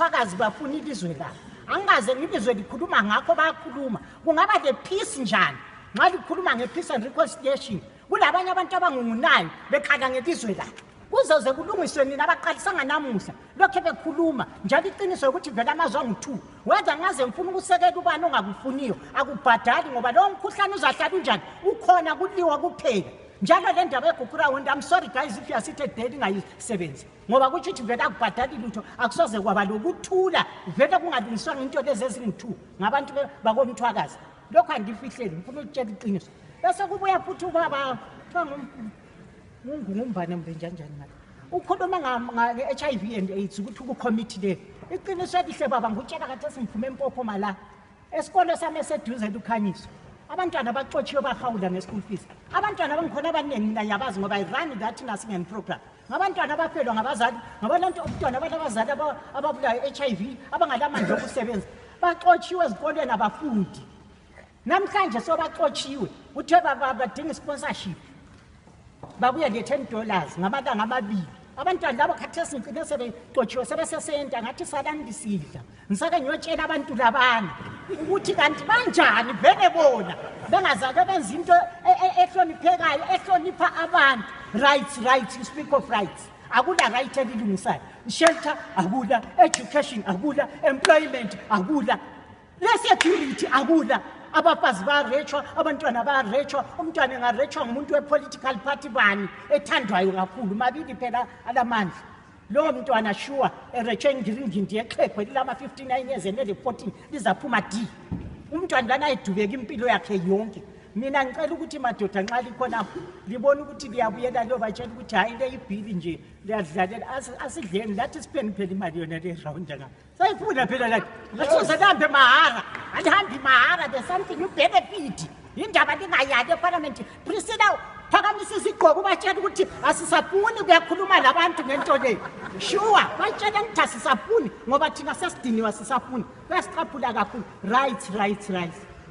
Mthwakazi bafuna ilizwe la angaze ngilizwe likhuluma ngakho bayakhuluma kungaba le peace njani nxa likhuluma ngepeace and reconciliation kulabanye abantu abangungunayo bekhala ngelizwe la kuzoze kulungiswe nina abaqalisanga namuhla lokho bekhuluma njalo iqiniso ukuthi vele amazwe angu2 wenza ngaze ngifuna ukusekela ubani ongakufuniyo akubhadali ngoba lo mkhuhlane uzahlala unjani ukhona kuliwa kuphela njalo le ndaba eGugurawundi I'm sorry guys if you are seated there ingayisebenzi ngoba kuthi uthi vele akubhadali lutho akusoze kwaba lokuthula vele kungalungiswa into lezi ezingu2 ngabantu bakoMthwakazi lokho andifihleli ngifuna ukutshela iqiniso bese kubuya futhi ubaba ngumbane mbenjanjani ngathi ukhuluma nge-HIV and AIDS ukuthi ku-committee le iqiniso elihle baba ngutshela kathi sengiphume empopho mala esikole sami eseduze lukhanyiso abantwana baxotshiwe bahawula nge-school fees abantwana abangikhona abaningi mina ngiyabazi ngoba I-run that nursing program ngabantwana abafelwa ngabazali ngabantu abantwana abazali ababulayo HIV abangalamandla okusebenza baxotshiwe ezikolweni abafundi namhlanje sobaxotshiwe uthe badinga sponsorship babuya le$10 ngamalanga amabili abantwana labo khathesi ngicine sebexotshiwe sebesesenta ngathi salani lisidla ngisake ngiyotshela abantu labana ukuthi kanti banjani vele bona bengazake benza into ehloniphekayo ehlonipha abantu rights you speak of rights akula right elilungisayo shelter akula education akula employment akula security akula abafazi bayarechwa abantwana bayarechwa umntwana engarechwa ngumuntu we-political party bani ethandwayo kakhulu mabili phela alamandla lo mntwana sure erechwe ngiringindi yexhego lilama-59 years nele-14 lizaphuma D umntwana lana edubeka impilo yakhe yonke mina ngicela ukuthi madoda nxa likhonapho libona ukuthi liyabuyela lo batshela ukuthi hayi le ibhili nje liyadlalela asidleni lathi sipheni phela imali yona le-round nga sayifuna phela lathi ngasoze lihambe mahara alihambi mahara there's something you benefit indaba lingayali eparlament Priscilla phakamisa isigqoko batshela ukuthi asisafuni kuyakhuluma labantu ngento leyo sure batshela ngithi asisafuni ngoba thina sesidiniwa sisafuni kuyasiqaphula kakhulu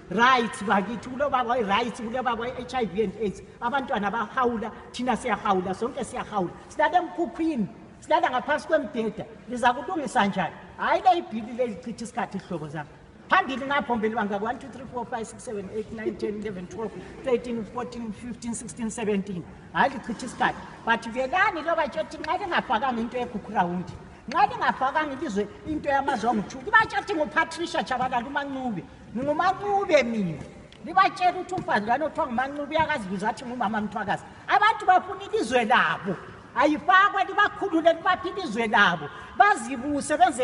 rights bakithi kulo baba rights kulo baba HIV and AIDS abantwana bahawula thina siyahawula sonke siyahawula silale emkhukhwini silala ngaphansi kwembheda liza kulungisa njani hayi le ibhili lezichitha isikhathi ihlobo zami phambili ngaphombeli banga 1 2 3 4 5 6 7 8 9 10 11 12 13 14 15 16 17 hayi lichitha isikhathi but velani lo batshethi nxa lingafakanga into eGugurawundi nxa lingafakanga ilizwe into yamazwe angu2 libatshethi nguPatricia Chabalala uMancube nguMancube mina libatshela ukuthi umfazi lana othiwa nguMancube uyakazibiza athi ngumama Mthwakazi abantu bafuna ilizwe labo ayifakwe libakhulule libaphi ilizwe labo bazibuse benze